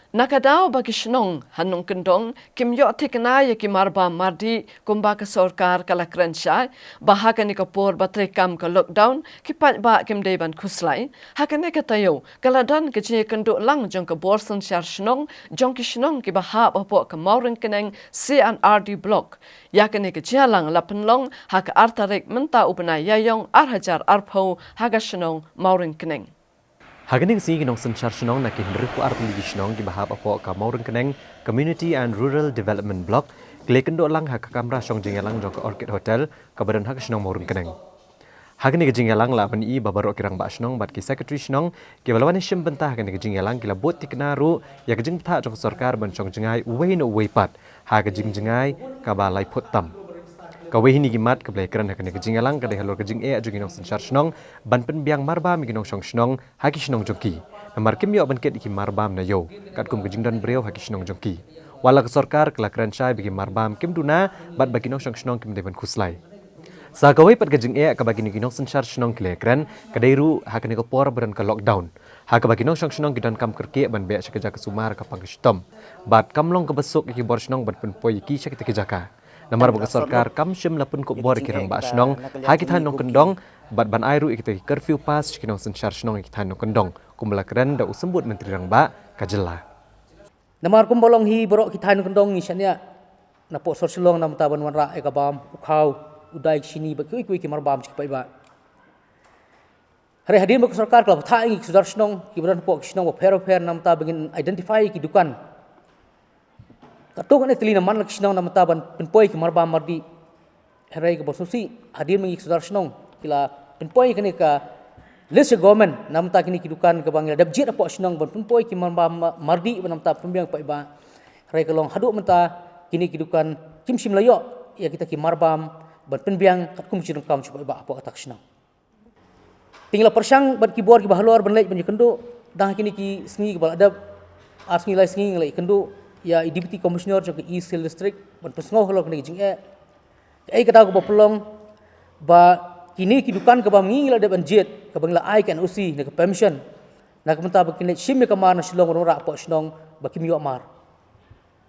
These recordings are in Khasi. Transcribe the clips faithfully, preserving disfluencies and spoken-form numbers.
Na ka daw ba ki shnong ha nongkyndong kim ïoh thikna ïa ki marbam mardih kumba ka sorkar ka la kren shai, ba ha kane ka por ba treikam ka lockdown ki paidbah kim dei ban khuslai. Ha kane ka taïew ka la don ka jingïakynduh lang jong ka bor synshar shnong jong ki shnong kiba hap hapoh ka Mawryngkneng C and R D Block ïa kane ka jingïalang la pynlong ha ka ar tarik mynta u bnai Ïaïong ar hajar arphew ha ka shnong Mawryngkneng. Ha kane ka sngi ki nongsynshar shnong na ki hynriewphew ar tylli ki shnong kiba hap hapoh ka Mawryngkneng Community and Rural Development Block ki la ïakynduh lang ha ka kamra shong jingïalang jong ka Orchid Hotel kaba don ha ka shnong Mawryngkneng. Ha kane ka jingïalang la pyni ba baroh ki rangbah shnong bad ki secretary shnong kiba la wan shim bynta ha kane ka jingïalang ki la bud thikna ruh ïa ka jingpyntha jong ka sorkar ban shong jngai uwei na uwei pat ha ka jingjngai kaba lai phut tam. Kawei hi na ki mat kaba la ïakren ha kane ka jingïalang ka dei halor ka jingeh jong ki nongsynshar shnong ban pynbiang marbam ïa ki nongshong shnong ha ki shnong jong ki. Namar kim ïoh ban kit ïa ki marbam na ïew katkum ka jingdon briew ha ki shnong jong ki. Wat la ka sorkar ka la kren shai ba ki marbam kim duna bad ba ki nongshong shnong kim dei ban khuslai. Sa kawei pat ka jingeh kaba kine ki nongsynshar shnong ki la ïakren ka dei ruh ha kane ka por ba don ka lockdown ha kaba ki nongshong shnong ki donkam kyrkieh ban beh sha ka jaka sumar ka pang ka shitom bad kam long kaba suk ïa ki bor shnong ban pynpoi ïa ki sha kita ki jaka. Namar ba ka sorkar kam shym la pynkup bor ïa ki rangbah shnong ha ki thaiñ nongkyndong bad ban ai ruh ïa kita ki curfew pass sha ki nongsynshar shnong ha ki thaiñ nongkyndong kumba la kren da u Symbud Myntri Rangbah ka jylla. Namar kumba long hi baroh ki thaiñ nongkyndong ngi shaniah na pok sor Shillong na mynta ban wanrah ïa ka bam, u khaw, u dai, ki shini bad kiwei kiwei ki marbam sha ki paidbah. Hynrei hadien ba ka sorkar ka la bthah ïa ngi ki sordar shnong kiba don hapoh ki shnong bapher bapher na mynta ba ngin identify ïa ki dukan. Katto katne tylli na man la ki shnong na mynta ban pynpoi ki marbam mardih. Hynrei kaba sngewsih hadien ba ngi ki sordar shnong ki la pynpoi ïa kane ka list sha government na mynta kine ki dukan kaba ngi la dep jied hapoh shnong ban pynpoi ki marbam ma-, mardih ba na mynta pynbiang paidbah. Hynrei ka long haduh mynta kine ki dukan kim shym la ïoh ïa kita ki marbam ban pynbiang katkum ka jingdonkam sha paidbah hapoh kata ka shnong. Te ngi la pyrshang bad ki bor kiba halor ban leit ban ïakynduh, dang ha kine ki sngi kiba la dep, ar sngi lai sngi ngi la ïakynduh ïa i Deputy Commissioner jong ka East Hill District ban pynsngew halor kane ka jingeh. Kaei kata kaba pynlong ba kine ki dukan kaba ngi ngi la dep ban jied kaba ngi la ai ka N O C ne ka permission na ka bynta ba kin leit shim ïa ka mar na Shillong ban wanrah hapoh shnong ba kim ïoh mar.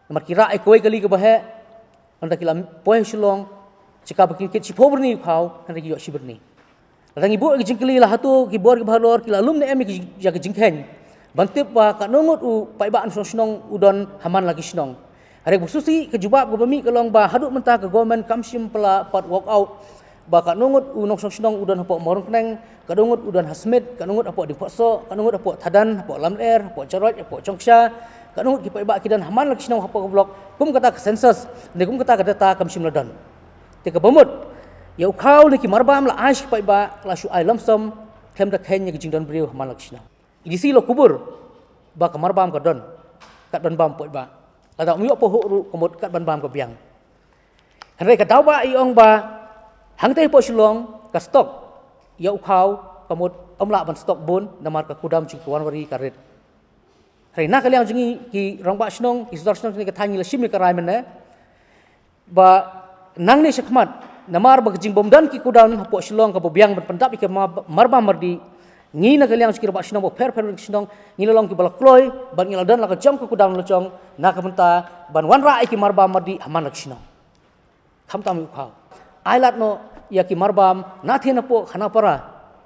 Namar ki rah ïa kawei kali kaba heh, hynda ki la poi ha Shillong, jaka ba kin kit shiphew byrni u khaw, hynda ki ïoh shi byrni. Lada ngi buh ïa ka jingkylli la hato ki bor kiba halor ki la lum ne em ïa ka jing-, ïa ka jingkheiñ ban tip ba katno ngut u paidbah nongshong shnong u don ha man la ki shnong. Hynrei kaba sngewsih ka jubab kaba mih ka long ba haduh mynta ka government kam shym pat la pat work out ba katno ngut u nongshong shnong u don hapoh Mawryngkneng, katno ngut u don ha Smit, katno ngut hapoh Diengphahsoh, katno ngut hapoh Thadan, hapoh Lamler, hapoh Jaroit, hapoh Jongksha, katno ngut ki paidbah ki don ha man la ki shnong hapoh ka block, kum kata ka census ne kum kata ka data kam shym la don. Te kaba mut ïa u khaw ne ki marbam la ai sha ki paidbah, la shu ai lump sum, khlem da kheiñ ïa ka jingdon briew ha man la ki shnong. I D C la kubur ba ka marbam ka don, kat ban bam paidbah. Lada um ïoh pahuh ruh ka mut kat ban bam ka biang. Hynrei ka daw ba i ong ba hangtei hapoh Shillong ka stock ïa u khaw ka mut ym lah ban stock bun namar ka kudam jong ki ka wan wari ka rit. Hynrei na ka liang jong ngi ki rangbah shnong, ki sordar shnong jong ngi ka thaiñ ngi la shim ïa ka rai mynne ba nangne shakhmat namar ba ka jingbym don ki kudam hapoh Shillong kaba biang ban pyndap ïa ka ma-, marbam mardih, ngi na ka liang jong ki rangbah shnong bapher bapher ki shnong ngi la long kiba la kloi bad ngi la don la ka jong ka kudam la jong na ka bynta ban wanrah ïa ki marbam mardih ha man la ki shnong. Khamtam ïa u khaw. Ai lad noh ïa ki marbam na thien hapoh Khanapara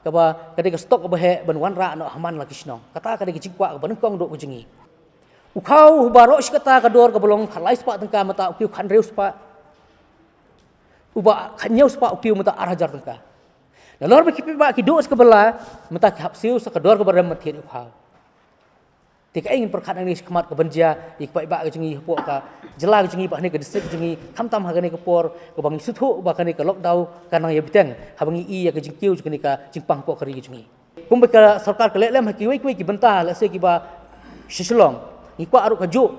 kaba ka dei ka stock kaba heh ban wanrah noh ha man la ki shnong. Kata ka dei ka jingkwah kaba nyngkong duh ka jong ngi. U khaw uba rok shi katta ka dor kaba long khatlai spah tyngka mynta u kiew khathynriew spah. Uba khathynñiew spah u kiew mynta ar hajar tyngka. Nalor ba ki paidbah ki duh sa kaba la mynta ki hap siew sa ka dor kaba rem ban thied ïa u khaw. Te kaei ngin pyrkhat nangne shakhmat ka ban jia ïa ki paidbah ka jong ngi hapoh ka jylla ka jong ngi bad hangne ka district ka jong ngi khamtam ha kane ka por kaba ngi sngewthuh ba kane ka lockdown ka nang ïa bteng haba ngi i ïa ka jingkiew jong kane ka jingpang hapoh ka ri ka jong ngi. Kumba ka sorkar ka leh lem ha kiwei kiwei ki bynta lehse kiba sha Shillong ngi kwah ruh kajuh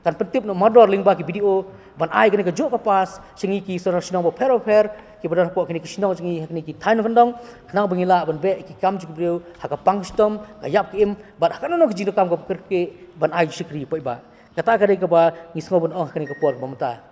kan pyntip noh mardor lyngba ki B D O ban ai kane kajuh ka pass sha ngi ki sordar shnong bapher bapher kiba don hapoh kine ki shnong jong ngi ha kine ki thaiñ nongkyndong khnang ba ngi lah ban beh ïa ki kam jong ki briew ha ka pang ka shitom ka ïap ka im bad ha kano kano ka jingdonkam kaba kyrkieh ban ai shakri paidbah. Kata ka dei kaba ngi sngew ban ong ha kane ka por kaba mynta.